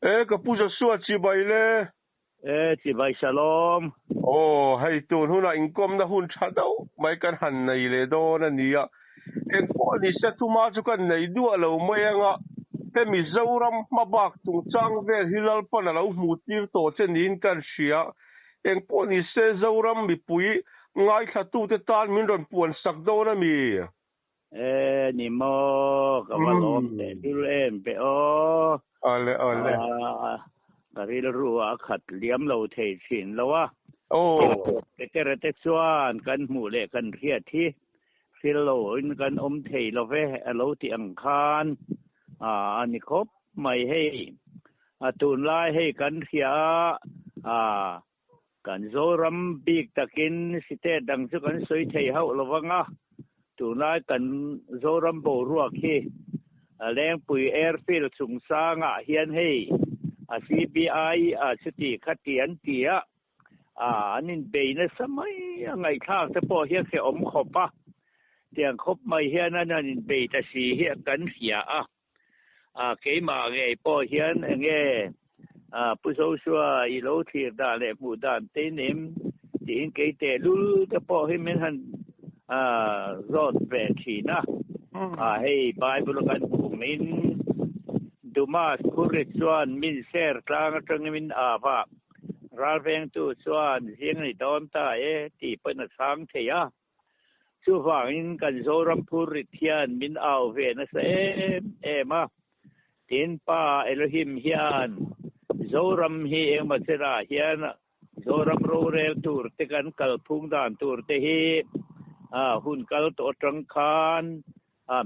E ka pu Joshua chibai le. E chibai shalom. Aw hei tun hunah inkawmna hun tha deuh mai kan han nei leh dawn a nia. Engpawh ni se thuma chu kan nei duah lo mai anga hemi Zoram hmabak chungchang vel hi Lalpan a lo hmuh tir tawh che niin kan hria. Engpawh ni se Zoram mipui ngaithlatute tan min rawn puan sak dawn a mi? E ni maw, ka va lawm teh dul em pe aw. Awle awle. Ka rilru a khat liam lo thei thin lo a. Aw. Petera te chuan kan hmuh leh kan hriat hi hril lo in kan awm thei lo ve a lo tih ang khan a ni khawp mai hei. A tunlai hei kan hria a. Kan Zoram bik takin state dang chu kan sawi thei hauh lo vang a, tunlai kan Zoram boruak hi Lengpui Airfield chungchangah hian hei a CBI a chuti khati an ti a, an inbei nasa mai a, ngaihthlak te pawh hi a hrehawm khawp a, tiang khawp mai hian an han inbei ta si hi kan hria a. A keimah ngei pawh hian enge Pu Joshua i lo thlir dan leh hmuh dan te in tiin kei tehlul te pawh hi min han zawt ve thin a. A hei Bible a kan hmuh in Dumas Khurri chuan min ser tlang atangin min ap a, ralvengtu chuan zing ni dawn ta e tih pawn a chhang thei a. Chuvangin kan Zoram phurrit hian min au ve nasa em em a, tin Pa Elohim hian Zoram hi engmaw chenah hian Zoram rorel tur te kan kalphung dan tur te hi hun kal tawh atang khan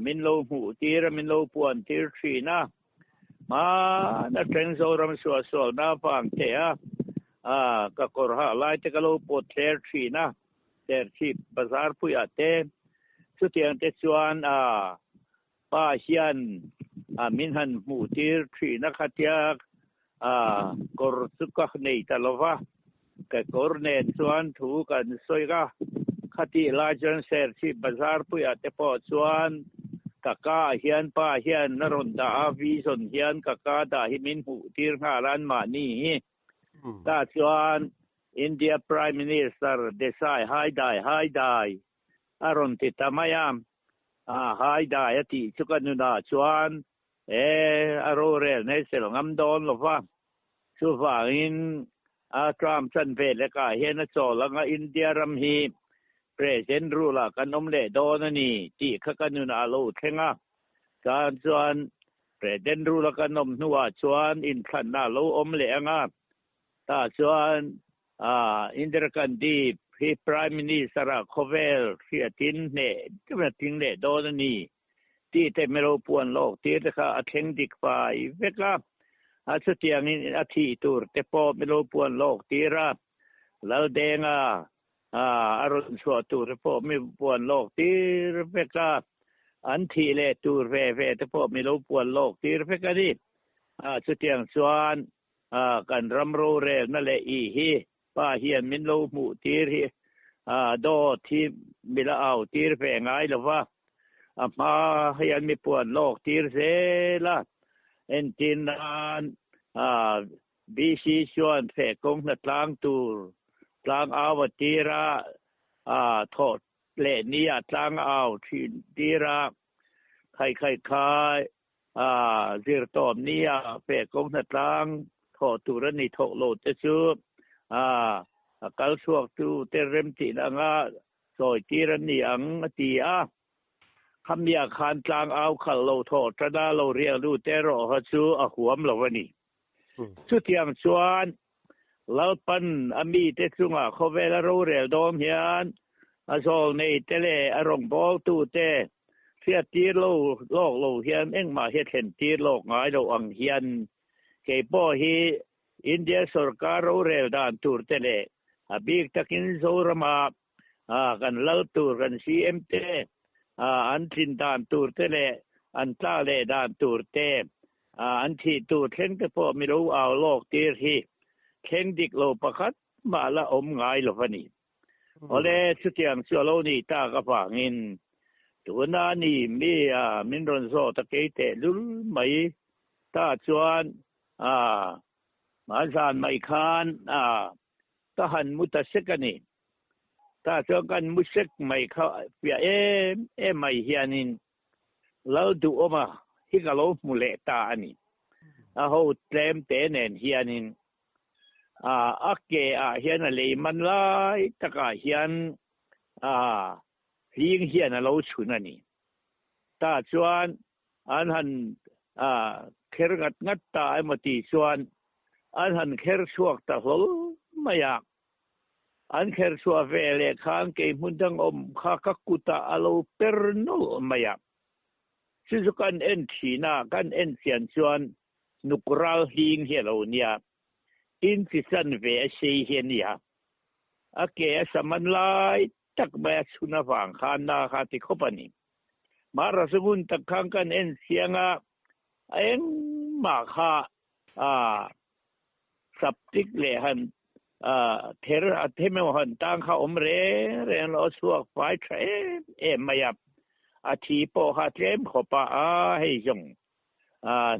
min lo hmuh tir a, min lo puan tir thin a. Hmaan atang Zoram suahsualna avang te a ka kawr hah lai te ka lo pawt thler thin a. Serchhip bazar puiah te chutiang te chuan a pa hian a min han hmuh tir thin a khatia a kawr chu ka nei ta lo va, ka kawr nen chuan thu kan sawi a, khatih lai chuan Serchhip bazar puiah te pawh chuan ka ka ah hian pa hian a rawn dah a, vision hian ka ka dah hi min hmuh tir nghal a anmahni hi. Tah chuan India Prime Minister Desai haidai haidai a rawn ti ta mai a, haidai a tih chu ka nunah chuan e a rorel nei sel ngam dawn lo va, chuvangin a term chanve lekah hian a chawl anga India ram hi President rule ah kan awm leh dawn a ni tih kha ka nunah a lo thleng a, tan chuan President rule a kan awm hnuah chuan inthlanna a lo awm leh ang a, tah chuan Indira Gandhi hi Prime Minister ah khawvel hriatin hneh deuhin a tling leh dawn a ni tih te milo puan lawk tir te kha a thleng dik fai vek a, a chutiangin a thih tur te pawh milo puan lawk tir a, Laldenga A rawn chhuah tur te pawh mi puan lawk tir vek a, an thih leh tur ve ve te pawh mi lo puan lawk tir vek a ni. Chutiang chuan kan ram rorelna leh i hi pa hian min lo hmuh tir hi dawt hi mi la au tir ve ngai lo va, a hma hian mi puan lawk tir zel a, entir nan BC chuan feh kawng hna tlang tur tlang au a tir a, thawh leh ni ah tlang a au thin tir a, khai khai khai zir tawp ni ah feh kawng hna tlang thawh tur a ni thawk lo te chu a kal chhuak tu te remtihna anga sawi tir a ni ang a ti a. Khamia khan tlang au khalh lo thawh tana lo riak lut erawh kha chu a huam lo a ni. Chutiang chuan Lalpan a mite chungah khawvela rorel dawn hian a zawlneite leh a rawngbawltute hriattir lo lawk lo hian engmah hi a thlentir lawk ngai lo ang hian kei pawh hi India sorkar rorel dan turte leh a bik takin Zorama kan lal tur kan CM te an tlin dan tur te leh an tla leh dan tur te an thih tur thleng te pawh mi lo au lawk tir hi thleng dik lo pakhat mah la awm ngai lo a ni. Awle chutiang chu a lo nih tak avangin tuna ni mi min rawn zawt a kei teh lul mai ta chuan. A zan mai khan ka han mu ta sek a ni. Tah chuan kan mu sek mai kha fiah em em mai hianin Lalduhawma hi ka lo hmu leh ta a ni. A ho tlem te nen hianin a ke ah hian a lei man lai takah hian hling hian a lo chhun a ni. Tah chuan an han kher ngat ngat ta emaw tih chuan an han kher chhuak ta hlawl mai a. An kher chhuah ve leh khan kei hmun dang awm kha ka kutah a lo per nawlh mai a. Chu chu kan en thin a, kan en chian chuan nuk ral hling hi a lo nia. Inchi chan ve a sei hi a nia. A ke a saman lai tak mai a chhun avang khan na kha ti khawp a ni. Mara zungun tak khan kan en chiang a, a engmah kha a saptik leh han ther a them emaw han tang kha awm reng reng lo a chhuak fai tha em em mai a, a thi pawh kha tlem khawp a, a hei zawng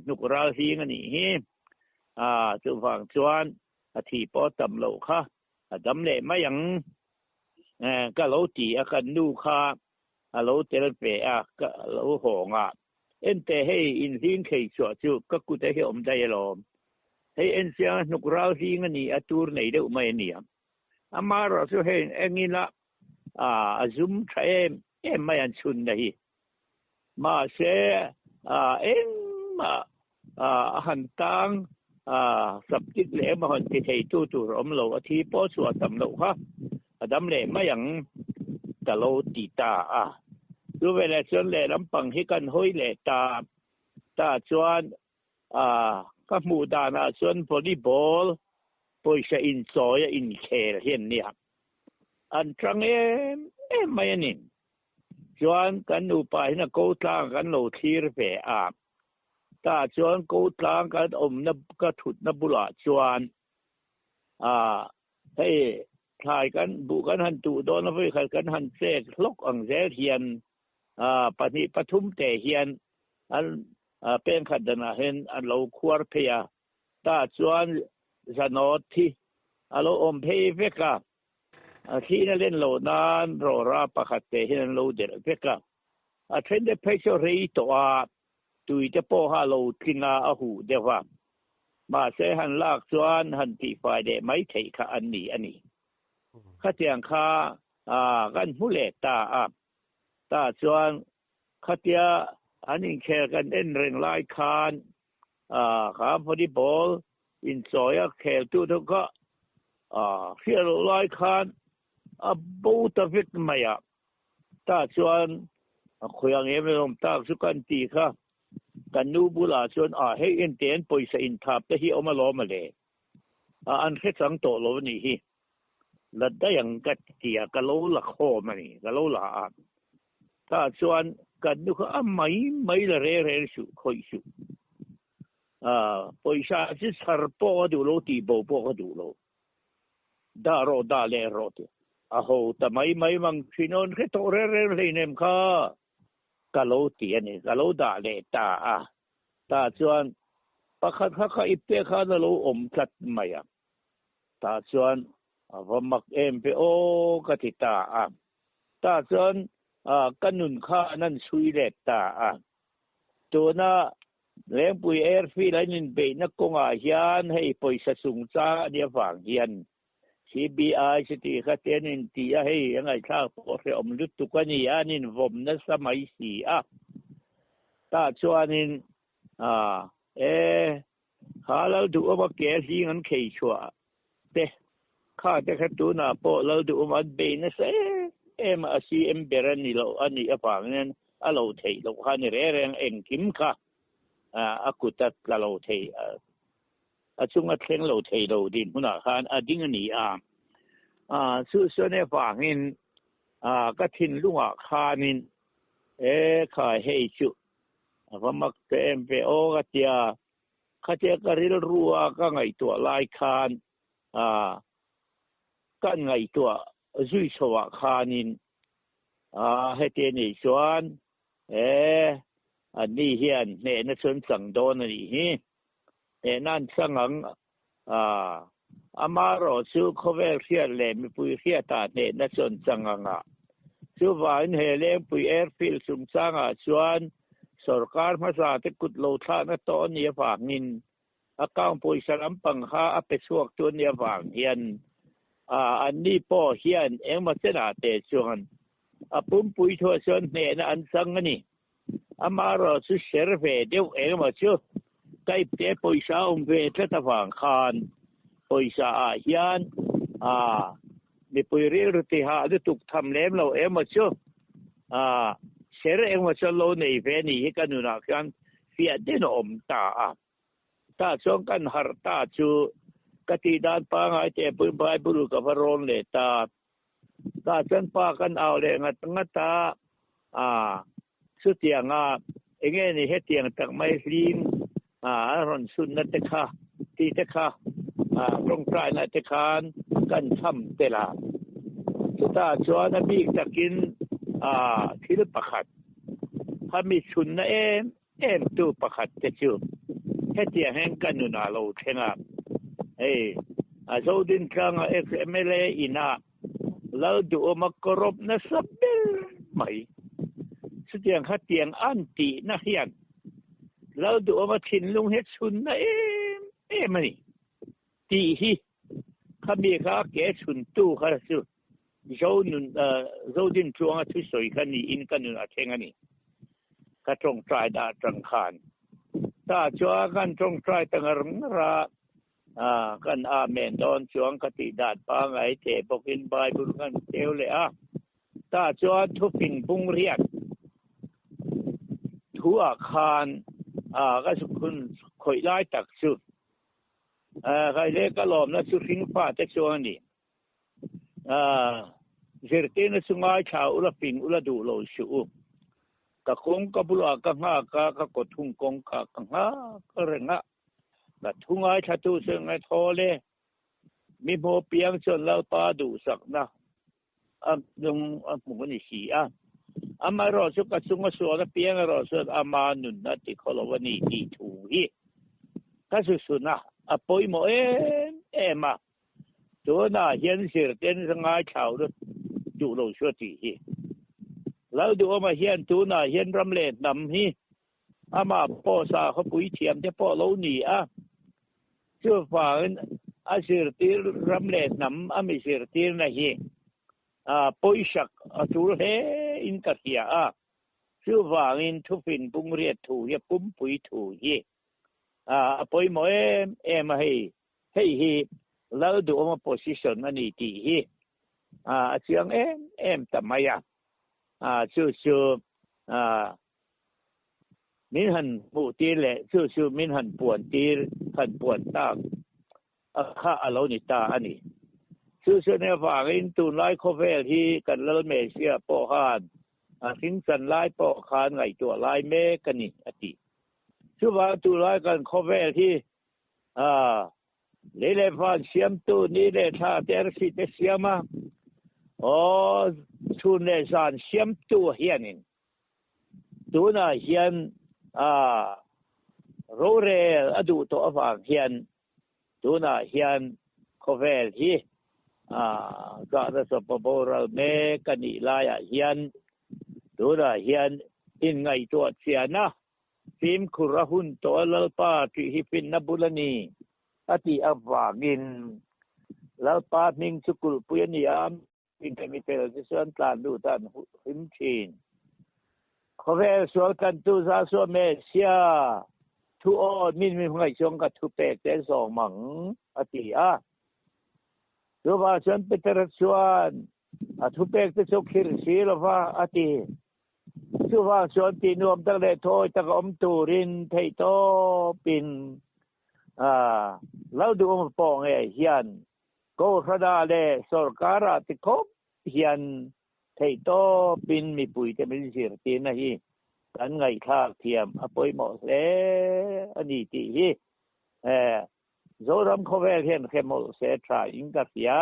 hnuk ral hling a nih hi, chuvang chuan a thi pawh a tam loh kha a dam leh mai ang ka lo ti a, kan nu kha a lo tel ve a, ka lo hawng a, Ente hei inhling khei chhuah chu ka kut a hi awm daih alawm. Hei en chiang a hnuk ral hling a ni a, tur nei deuh mai a ni a. Amaherawh chu hei engin a a zum tha em em mai an chhun na hi. Mahse engmah a han tang saptik leh emaw han ti thei tu tur awm lo, a thi pawh chhuah tam loh kha a dam leh mai ang ka lo ti ta a. Chu veleh chuan lehlam pang hi kan hawi leh ta ta chuan ka hmuh danah chuan volleyball pawisa inchawi a inkhel hi an nia. An tang em em mai a ni. Chuan kan nupa hian a ko tlang kan lo thlir ve a. Tah chuan ko tlang kan awmna ka thutna bulah chuan hei thlai kan buh kan han tuh dawn a vawikhat kan han chek hlawk ang zel hian pahnih pathum te hian an pengkhat danah hian an lo khuar phei a. Tah chuan zanawt hi a lo awm phei vek a, a thlihna len loh nan rawra pakhat te hian an lo derh vek a. A then te phei chu rei tawh a, tui te pawh kha a lo tling a, a huh deuh a. Mahse han lak chuan han tihfai leh mai theih kha an ni a ni. Khatiang kha kan hmu leh ta a, tah chuan khatia an inkhel kan en reng lai khan kha volleyball inchawi a kheltu te kha hriat loh lai khan a bo ta vek mai a. Tah chuan a khawi ang em em awm tak chu kan tih kha kan nu bulah chuan a hei ente an pawisa inthap te hi awm alawm a le a an hre chang tawh lo a nih hi la daih ang ka ti a ka lo la khawm a ni ka lo la a tah chuan kan nu kha a mai mai la reng reng suh khawih suh a pawisa chu chhar pawh ka duh lo tih bo pawh ka duh lo. Dah rawh, dah leh rawh tih a ho ta mai mai mang thin awn hre tawh reng reng hleinem kha ka lo ti a ni, ka lo dah leh ta a. Tah chuan pakhat kha kha ipte khan a lo awm tlat mai a, tah chuan a va mak em ve aw ka ti ta a. Tah chuan ka nun kha an han chhui let ta a, tuna Lengpui Airfield an inbeihna kawngah hian hei pawisa chungchang a nih avang hian CBI chuti kha te an inti a, hei a ngaihthlak pawh hrehawm lutuk a ni a, an invawm nasa mai si a. Tah chuanin e kha Lalduhawma ke hling an khei chhuah te kha te kha tunah pawh Lalduhawma an bei nasa em em a, a CM ber a ni loh a nih avangin a lo theih loh kha a ni reng reng engkim kha a kut a tla lo thei a chunga thleng lo thei lo dinhmunah khan a ding a ni a, chu chuan avangin ka thinlungah khanin e kha hei chu a va mak ta em ve aw ka tia. Khatia ka rilru a ka ngaihtuah lai khan kan ngaihtuah zui chhoah khanin heti a nih chuan e anni hian hnehna chu an chang dawn a nih hi. Hnehna an chang ang a, amaherawh chu khawvel hriat leh mipui hriatah hnehna chu an chang ang a. Chuvangin he Lengpui Airfield chungchangah chuan sorkar hmasa te kut lo thlakna tawh a nih avangin account pawisa lampang kha a pe chhuak tu a nih avang hian anni pawh hian engmaw chenah te chuan a pumpui thuah chuan hnehna an chang a ni. Amaherawh chu ser ve deuh engemaw chu type te pawisa awm ve tlat avang khan pawisa ah hian ah mipui rilru tiha lutuk tham lem lo emaw chu ah ser engemaw chu an lo nei ve ni hi ka nunah khian fiah din a awm ta a. Tah chuan kan harh ta chu ka tih dan pangai te pawhin Bible ka va rawn leh ta. Tah chuan pa kan au leh ngat ngat a, ah chutianga enge ni hetiang tak mai hlim ah a rawn sunna te kha tih te kha ah tawngtaina te khan kan cham tel a. Chutah chuan a bik takin ah thil pakhat khami chhunna em em tu pakhat te chu hetiang hian ka nunah lo thleng a, hei a Zodintlanga ex-MLA inah Lalduhawma kawrawp nasa ber mai. Chutiang kha tiang an tihna hian Lalduhawma thinlung hi chhunna em em a ni tih hi khami kha ke chhuntu kha chu Zo nun Zodintluanga thusawi kha niin ka nun a thleng a ni. Ka tawngtai dah tang khan ta chuan kan tawngtai ta ngar ngar a, kan Amen dawn chuan ka tih dan pangai teh bawkin Bible kan keu leh a. Ta chuan thufing bung riat thu ah khan ka hun khawih lai tak chu Kaile ka lawmna chu hringfa te chuan a ni. Zirtirna chu ngaithla ula ping ula duh lo suh u. Ka kawngka bulah ka nghak a, ka kawthung kawngka ka nghak reng a. Ka thu ngaithlatu chu eng nge thawl e? Mi hmuh piang chuan Lalpa duhsakna a hnung a hmu a ni si a. Amaherawh chu ka chunga sual apiang erawh chuan ama nunna tikhaw lo a ni tih thu hi ka zusun a, a pawimawh em em a. Tunah hian zirten ngaithlau lut duh lo chu a tih hi. Lalduhawma hian tunah hian ram leh hnam hi amah pawh sakhawpui thiam te pawh lo ni a, chuvangin a zirtir ram leh hnam a mi zirtirna hi pawisak a tul hle in ka hria a, chuvangin thufin bungriat thu hi a pumpui thu hi a pawimawh em em a hei. Hei hi Lalduhawma position a ni tih hi a chiang em em ta mai a. Chu chu min han hmuh tir leh chu chu min han puan tir, han puan tak a kha a lo ni ta a ni. Chu chu nia vangin tunlai khawvel hi kan Lal Messiah pawh khan a hringchan lai pawh khan ngaihtuah lai mek a ni a ti. Chuvang tunlai kan khawvel hi A, lei leh van siamtu ni leh thla te arsi te siam a, aw chhun leh zan siamtu hianin tunah hian a rorel a duh tawh avang hian tunah hian khawvel hi a zahna chawpa boral mek a nih laiah hian tunah hian inngaihtuah chian a Fimkhur a hun tawh a Lalpa tih hi finna bul a ni a tih avangin Lalpa hming chu kulhpui a ni a, mi fel te chuan tlan lut a an him thin. Khawvel sual tlantu Zasua Messia thu aw min mi hmangaih chuan ka thupek te zawm ang a ti a. Chuvang chuan Petera chuan a thupek te chu khirh si lova a ti. Chuvang chuan tih nuam tak leh thawi tak a awm turin theihtawpin Lalduhawma pawh nge hian Kohhrana leh sawrkara ti khawp hian theihtawpin mipuite min zirtirna hi kan ngaihthlak thiam a pawimawh hle a ni tih hi Zoram khawvel hian hre mawlh se tha in ka hria.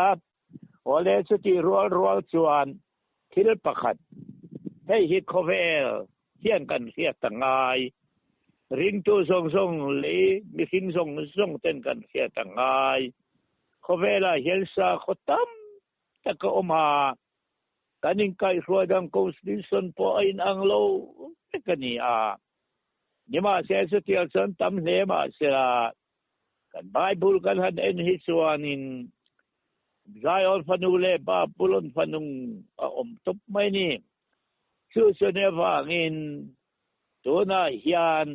Awle chutih rual rual chuan thil pakhat, hei hi khawvel hian kan hriat ta ngai. Ringtu zawng zawng lei mihring zawng zawng ten kan hriat a ngai. Khawvelah hian sakhaw tam tak a awm a, kan inkaihhruai dan constitution pawh a inang lo vek a ni a. Nimahse chutiang chuan tam hle mahsela kan Bible kan han en hi chuanin Zion fanu leh Babulon fanung a awm tawp mai a ni. Chu chuan avangin Tunah hian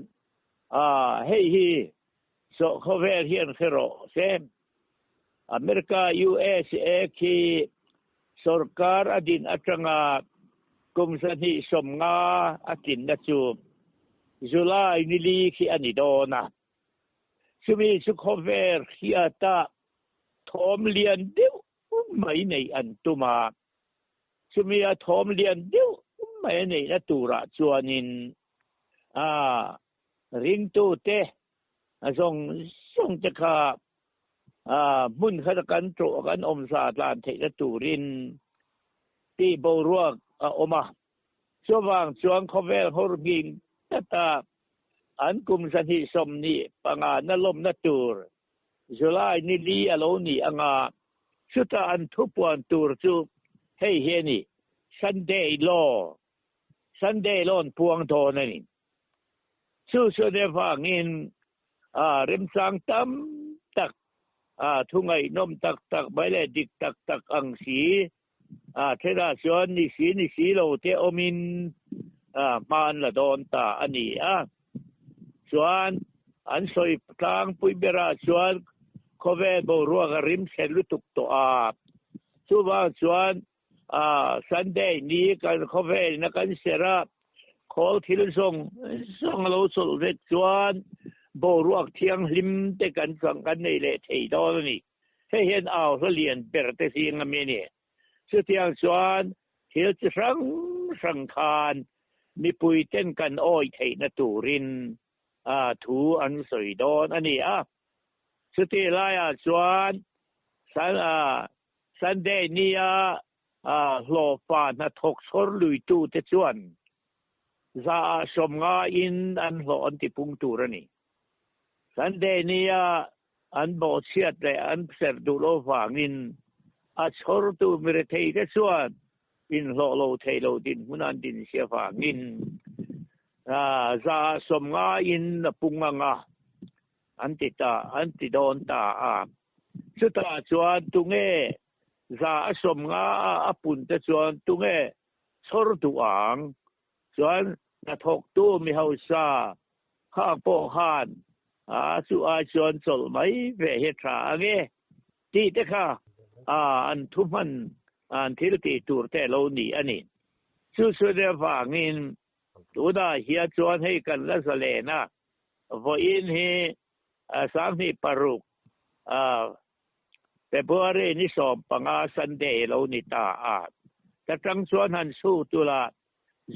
hei hi sawh khawvel hian hre rawh se. America USA khi sorkar a din atanga kum 250 a tlinna chu July ni li khi a ni dawn a. Chumi chu khawvel hriata thawm lian deuh mai neih an tum a. Chumi a thawm lian deuh mai a neihna turah chuanin a ringtute zawng zawng te kha hmun khata kan tlawh kan awmza tlan theihna turin tih boruak a awm a. Chuvang chuan khawvel hawr nghing tata an kum 225 na lawmna tur July ni li a lo ni anga chutah an thupuan tur chu hei hi a ni, Sunday Law, Sunday Law an puang dawn a ni. Chu chuan avangin remchang tam tak, thu ngaihnawm tak tak mai leh dik tak tak ang si, thenah chuan ni si ni si lo te awmin hma an la dawn ta a ni a. Chuan an sawi tlangpui berah chuan khawvel boruak a rim thlen lutuk tawh a, chuvang chuan Sunday ni kan khawvelin a kan serh a, khawl thil zawng zawng a lo chawlh vek chuan boruak thianghlim te kan chang kan nei leh thei dawn a ni. Hei hian au hla lian ber te zing a mi a ni. Chutiang chuan thil chi hrang hrang khan mipui ten kan awi theihna turin thu an sawi dawn a ni a. Chutih laiah chuan Sunday nia hlawhfa hnathawk chhawr luitute chuan 50% an hlawh an tipung tur a ni. Sunday nia An bawhchhiat leh an serh duh lo vangin a chhawrtu mirethei te chuan inhlawh lo thei lo dinhmun an din si avangin 50% a pung ang a, an ti ta, an ti dawn ta a. Chutah chuan tunge 50% a pun te chuan tunge chhawr duh ang? Chuan hnathawktu mi hausa kha pawh khan a chu ai chuan chawlh mai ve hi tha ange tih te kha an thu hman an thil tih tur te lo ni a ni. Chu chu te avangin tunah hian chuan hei kan la zalen a, vawiin hi 2006 February ni 15 Sunday lo ni ta a, ta tang chuan han chhut ula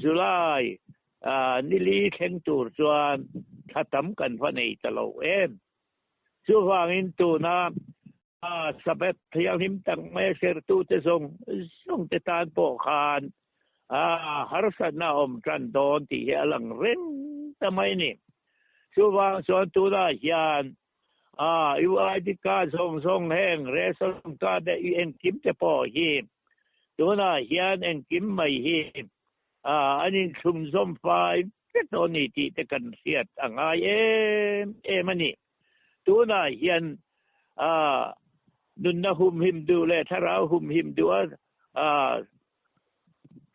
July ni li thleng tur chuan thla tam kan va nei ta lo em. Chuvangin tuna Sabbath thianghlim tak mai a sertute zawng zawng te tan pawh khan harsatna a awm tan dawn tih hi a lang reng ta mai a ni. Chuvang chuan tunah hian UID card zawng zawng heng ration card leh i engkim te pawh hi tunah hian engkim mai hi an inthlum zawm fai vek dawn ni tih te kan hriat a ngai em em a ni. Tunah hian nunna humhim duh leh thlarau humhim duh a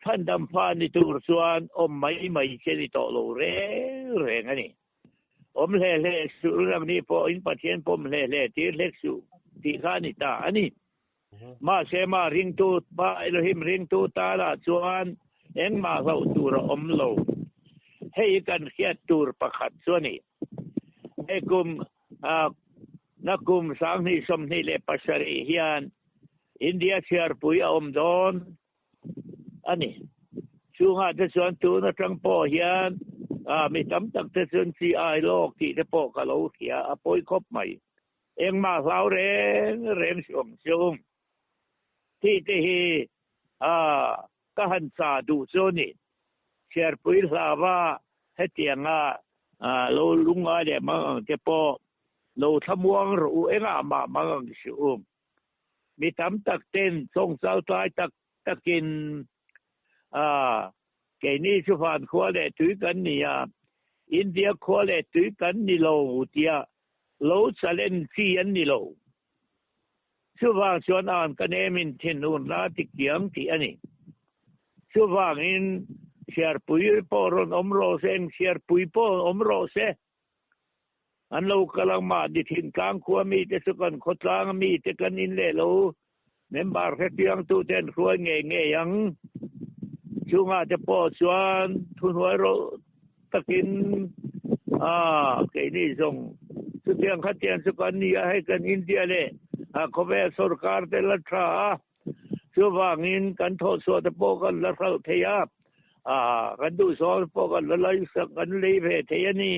chhandam fa ni tur chuan awm mai mai che ni tawh lo reng reng a ni. Awm hle hle suh rinang ni pawhin Pathian pawm hle hle tir hlek suh tih kha a ni ta a ni. Mahse mah ringtu Pa Elohim ringtu tanah chuan engmah hlauh tur a awm lo. Hei hi kan hriat tur pakhat chu a ni. Hei kum na kum 2027 hian India chhiarpui a awm dawn a ni. Chungah te chuan tun atang pawh hian mi tam tak te chuan chi ai lawk tih te pawh ka lo hria a pawi khawp mai. Engmah hlau reng reng si awm chung tih te hi ka han cha duh chu a ni. Chhiarpui hlava hetianga Lo lungngai leh mang ang te pawh lo thlamuang rawh u engah mah mang ang si u. Mi tam tak ten chawngchal tlai tak takin keini chu van khua leh tui kan ni a, India khua leh tui kan ni lo tia lo challenge chi an ni lo. Chuvang chuan an ka nemin thinurna ti kiang tih a ni. Chuvangin chhiarpui pawh rawn awm rawh se, eng chhiarpui pawh awm rawh se, an lo kal ang mahni thingtlang khua mite chu kan khawtlang a mite kan in leh lo member hrechiangtute an hruai ngei ngei ang. Chungah te pawh chuan thuhnuai rawh takin a keini zawng chutiang khatiang chu kan ni a, hei kan India leh khawvel sorkar te la tha a, chuvangin kan thawhchhuah te pawh kan la hralh thei a, kan duhzawng te pawh kan la laisak kan lei ve thei a ni.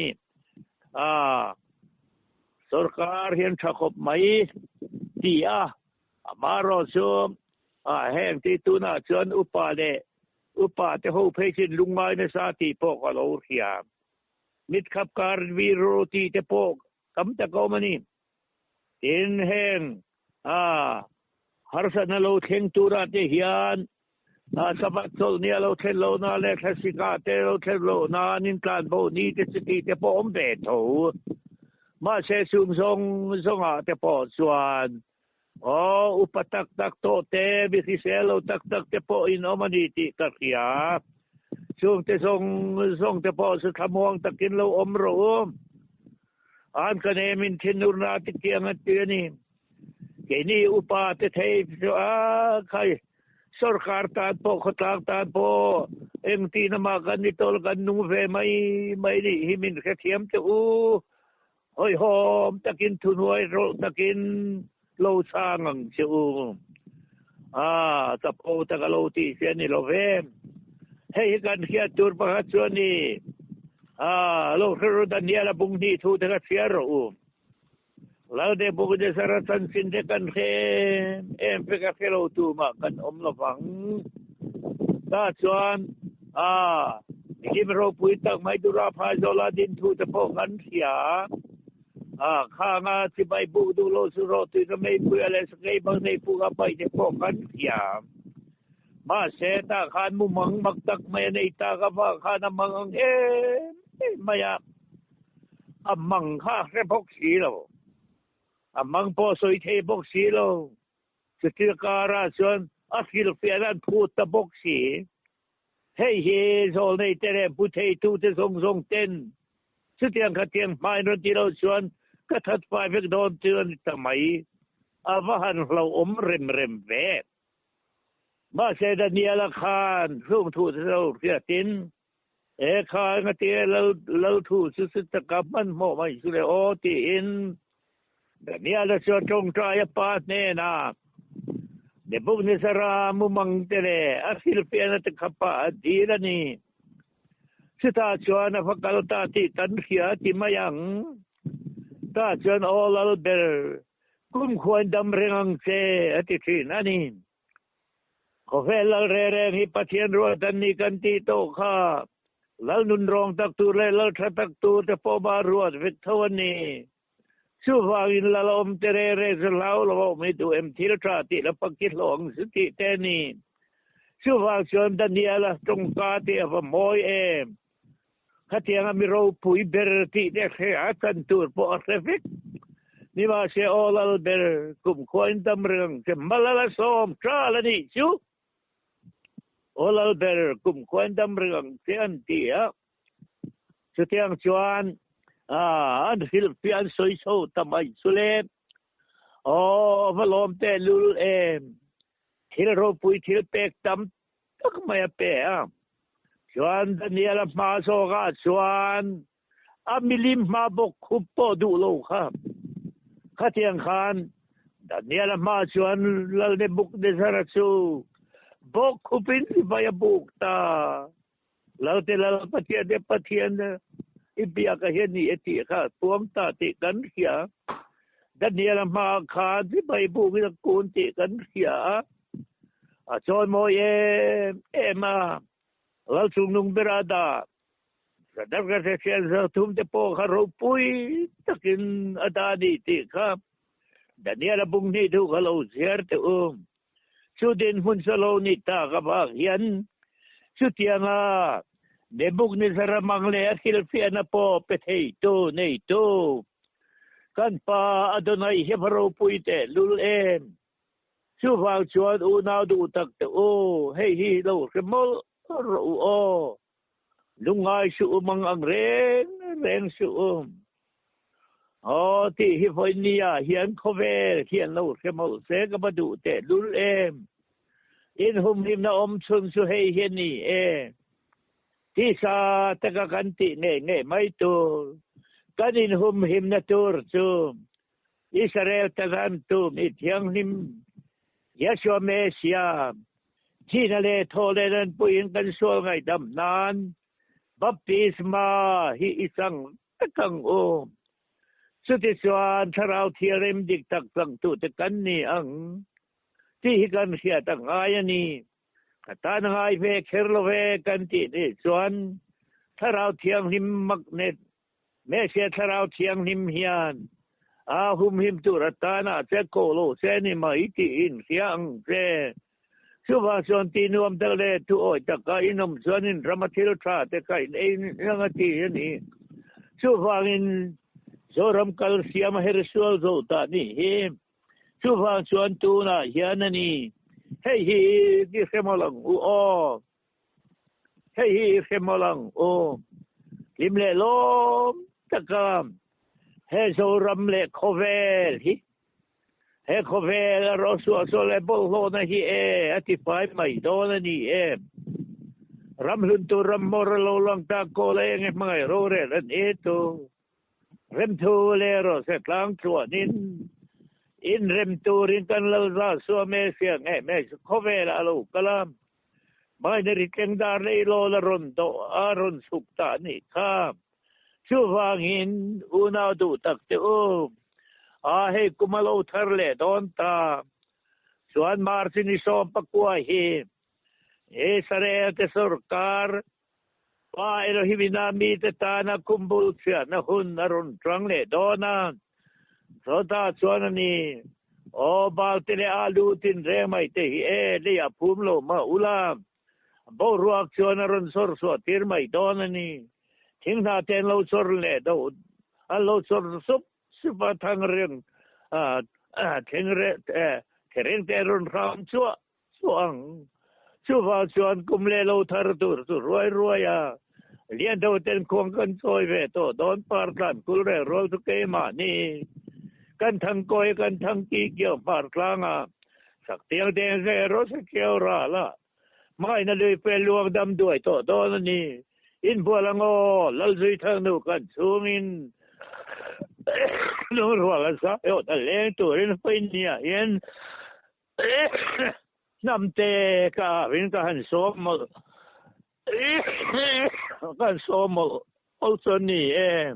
Sorkar hian tha khawp mai ti a, amaherawh chu heng ti tunah chuan upa leh Upa te ho phei chin lungngai nasa tih pawh ka lo hria. Mit khap kar vir ru tih te pawh tam tak a awm a ni. Tin, heng a harsatna lo thleng turah te hian Sabbath chawlhni a lo thlen lohna leh thlasika te lo thlen lohna an intlan bo ni te chu tih te pawh awm ve tho. Mahse chung zawng zawngah te pawh chuan Aw, upa tak tak tawh te, mi hrisel lo tak tak te pawh in awm a ni tih ka hria. Chungte zawng zawng te pawh chu thlamuang takin lo awm rawh u. An ka nem in thinurna ti kiang a ti a ni. Keini upa te thei chu a khai sorkar tan pawh khawtlang tan pawh engtin amah kan ni tawl kan nung ve mai mai nih hi min hrethiam teh u. Hawihhawm takin thuhnuai rawlh takin lo chhang ang che u. A, chapo tak a lo tih che a ni lo ve. Hei hi kan hriat tur pakhat chu a ni. A, lo hre ru Daniel a bung hnih thu te kha chhiar rawh u. Lal Nebuchadnezzar a chanchin te kan hre em em vek a hre lo tu mah kan awm lo vang. Tah chuan, a, Him ropui tak mai Dura Phaizawla din thu te pawh kan hria a, khanga chibai buk duh lo chu rawh tui ka meipui a leh sakei bang nei puk a paih te pawh kan hria. Mahse tah khan mumang mak tak mai a nei tak avang khan a mang ang em em mai a, a mang kha a hre bawk si lo, a mang pawh a sawi thei bawk si lo, chuti karah chuan a hrilhfiahna an phut ta bawk si. Hei hi zawlnei te leh bu theitute zawng zawng ten chutiang khatiang hmain rawn ti loh chuan ka that fai vek dawn chu a ni ta mai. A va han hlauhawm rem rem ve. Mahse Daniela khan hlum thu te lo hriatin he kha engati lal lal thu chu chu taka hmanhmawh mai chu le aw tiin Daniela chu a tawngtai a pa hnenah, Nebuchadnezzara mumang te leh a hrilhfiahna te kha pah a dil a ni. Chutah chuan a va kal ta tih kan hria ti mai ang. Tah chuan Aw lal ber, kumkhuain dam reng ang che a ti thin a ni. Khawvel lal re reng hi Pathian ruat an ni kan tih tawh kha lal nunrawng tak tur leh lal tha tak tur te pawh mah ruat vek tho a ni. Chuvangin lal awm te re re chu hlau lo awm hi duh em thil tha tih la pakhi hlawh ang chu tih te a ni. Chuvang chuan Daniel-a tawngka tih a va mawi em. Khatianga mi ropui ber tih te hre a chan tur pawh a hre vek. Nimahse aw lal ber kumkhuain dam reng ang che Malala sawm ṭal a nih chu. Aw lal ber kumkhuain dam reng ang che an ti a. Chutiang chuan an hrilhfiah an sawi chho ta mai chu le. Aw va lawm tehlul em. Thil ropui thil pek tam tak mai a pe a. Chuan Daniel-a hma zawkah chuan a milim hma bawk khup pawh duh lo kha. Khatiang khan Daniel-a hma chuan Lal Nebuchadnezzar-a chu bawk khupin vai a buk ta. Lalte Lal Pathian te Pathian i biak a hian ni e tih kha tuam ta tih kan hria. Daniel-a hmaah khan chibai bukin a kun tih kan hria a. A chawimawi em em a, Lal chungnung ber a dah. Sadak a thian zo thum te pawh kha ropui takin a dah a ni tih kha Daniel-a bung hnih thu kha lo chhiar teh u. Chu dinhmun chu lo ni tak avang hian chutianga Nebuchadnezzar-a mang leh a thilfiahna pawh pe theitu neitu kan Pa Adonai hi va ropui tehlul em! Chuvang chuan unau duh tak teh u, hei hi lo hre mawlh rawh u aw. Lungngai suh u mang ang reng reng suh u. Aw tih hi vawinia hian khawvel hian lo hre mawlh se ka va duh teh lul em. In humhimna awm chhun chu hei hi a ni e. Tisa taka kan tih ngei ngei mai tur, kan in humhimna tur chu Israel tagan tu mi thianghlim Yeshua Messiah thihna leh thaw leh nanpuiin kan sual ngaihdam nan baptisma hi i chang vek ang u. Chutichuan Thlarau Thianghlim dik tak changtute kan ni ang tih hi kan hriat a ngai a ni. Ka tan a ngai ve kher lo ve kan tih nih chuan Thlarau Thianghlim magnet Messiah Thlarau Thianghlim hian a humhim tur atana che ko lo se ni mai tiin hria ang che. Chuvang chuan ti nuam tak leh thu awi taka in awm chuan in rama thil tha te kha in ei nang a ti a ni. Chuvangin Zoram kal siam a her sual zo ta ni hi. Chuvang chuan tunah hian a ni. Hei hi i hre mawlh ang u aw. Hei hi i hre mawlh ang u. Hlim leh lawm taka he Zoram leh khawvel hi, he khawvel a rawh suahsuah leh bawlhhlawhna hi e a ti fai mai dawn a ni e. Ram hlun tur ram hmawr a lo lang tak kawl a eng e hmangaih rorel a ni tu. Remthu leh rawhse tlang tluanin inrem turin kan Lalza Suame Sia nge me chu khawvelah a lo kal a, Binary tleng dar leh ilo la rawn dawh a rawn chhuk ta a nih kha. Chuvangin unau duh tak te u, a hei kum a lo thar leh dawn ta. Chuan March ni 19 hi Israel te sorkar Pa Elohim-ina mite tana kum bul chhiatna hun a rawn ṭang leh dawn a, chawta chuan a ni, Aw Balte leh Alu tinreng mai te hi e, leiah phum lo mah ula, boruak chuan a rawn sawr chhuah tir mai dawn a ni. Thing hna te an lo chawr leh deuh, an lo chawr sup sup a, thang reng, thing reng te an rawn hram chuah Chuang chuvang chuan kum leh lo thar tur chu ruai ruai a, lian deuh ten khuang kan chawi ve tawh dawn par tlan kul rel rual chu keimahni kan thang kawi kan thang ki kiau hmar tlang a, sak tiang deng ze rawh se kiau ral a, hmaina lui pe luang dam duai tawh dawn a ni. Inbual ang aw, Lalzui Thangnu kan chhungin lungrual a zai awt a leng turin Hawihnia hian Hnamte ka rin ka han sawm mawlh ka han sawm mawlh mawlh chu a ni e.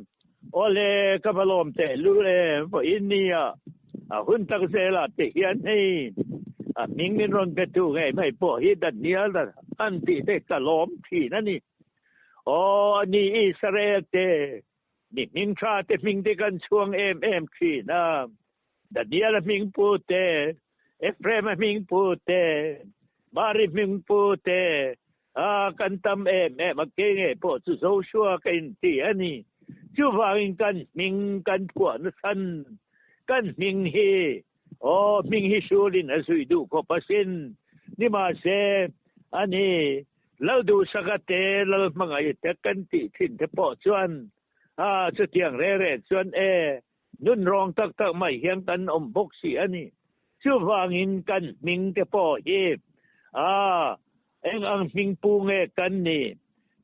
Awle ka va lawm teh lul e, vawiin nia a hun tak zelah te hian hei a hming min rawn be tu ngei mai pawh hi Daniel an tih te ka lawm thin a ni. Aw a ni Israel te mi hming tha te hming te kan chhuang em em thin a. Daniel-a hming pu te, Ephraim-a hming pu te, Mari hming pu te, a kan tam em em a, kei ngei pawh chu Joshua ka inti a ni. Chuvangin kan hming kan phuah nachhan, kan hming hi, aw, hming hi sulin a zui duh khawp asin. Nimahse, ani, Lalduhsaka te, Lalhmangaih te kan tih thin te pawh chuan, a, chutiang reng reng chuan e, Nun rawng tak tak mai hian kan awm bawk si a ni. Chuvangin kan hming te pawh hi a eng ang hming pu nge kan ni?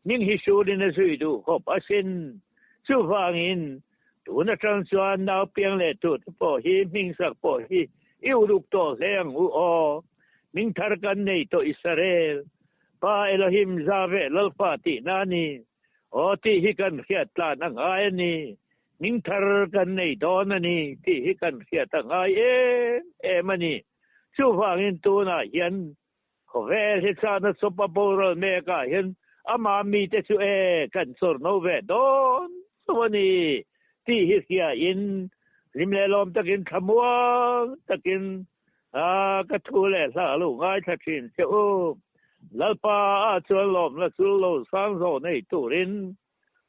Hming hi sulin a zui duh khawp asin. Chuvangin tun atang chuan nau piang leh tur te pawh hi hming sak pawh hi i uluk tawh hle ang u aw. Hming thar kan nei tawh Israel, Pa Elohim Zave Lalpa tihna a ni. Aw tih hi kan hriat tlan a ngai a ni. Hming thar kan nei dawn a ni tih hi kan hriat a ngai em em a ni. Chuvangin tunah hian khawvel hi chahna chawpa boral mekah hian Ama mite chu e kan chawr no ve dawn chauh a ni tih hi hria in hlim leh lawm takin thlamuang takin ka thu leh hla lo ngaithla thin che u. Lalpa ah chuan lawmna chu lo sang zawh nei turin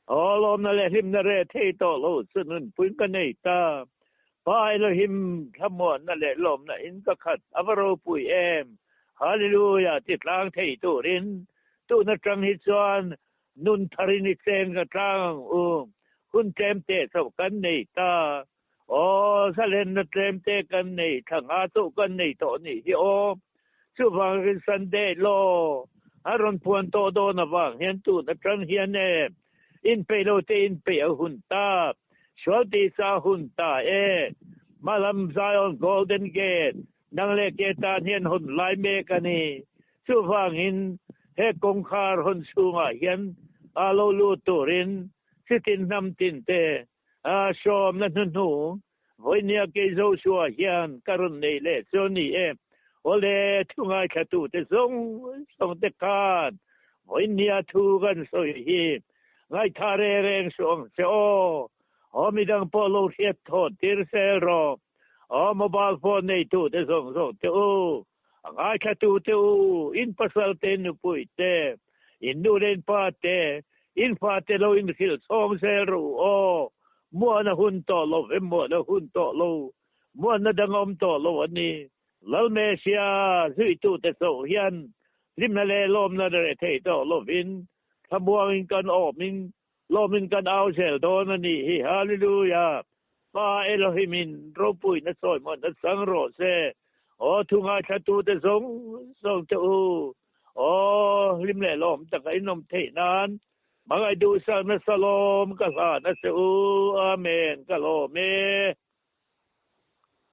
aw lawmna leh hlimna reh thei tawh lo chu nunpui ka nei ta. Pa Elohim thlamuanna leh lawmna in ka khat a va ropui em! Hallelujah ti tlang thei turin tun atang hi chuan nun tharin i cheng ka tlang ang u. Hun tlem teh chauh kan nei ta. Aw, zalenna tlem te kan nei thla nga chauh kan nei tawh nih hi aw. Chuvangin Sunday law a rawn puan tawh dawn avang hian tun atang hian e inpeih lo te inpeih a hun ta, sual tih sa a hun ta e. Hmalam Zion Golden Gate nang leh ke tan hian hawn lai mek a ni. Chuvangin he kawngkhar hawn chhungah hian a lo lut turin chitin hnam tin te A sawmna hnuhnung vawinia kei Joshua hian ka rawn nei leh chu a ni e. Awle, thu ngaithlatute zawng zawngte khan vawinia thu kan sawi hi ngaithla reng reng suh ang che aw. Aw midang pawh lo hriat thawn tir sel rawh. Aw mobile phone neitute zawng zawngte u, a ngaithlatute u, in pasalte, in nupuite, In nu leh in pa te, in fa te lo inhrilh chhawng zel rawh u aw. Muan a hun tawh lo ve, muan a hun tawh lo. Muanna dang a awm tawh lo a ni. Lalmesia zuitute chauh hian hlimna leh lawmna reh thei tawh lovin thlamuangin kan awmin lawmin kan au zel dawn a nih hi. Hallelujah! Pa Elohimin ropuina sawimawnna chang rawh se. Aw thu ngaithlatute zawng zawng te u, aw hlim leh lawm taka in awm theih nan hmangaih duhsakna Salom ka hlan a che u. Amen. Ka lawm e.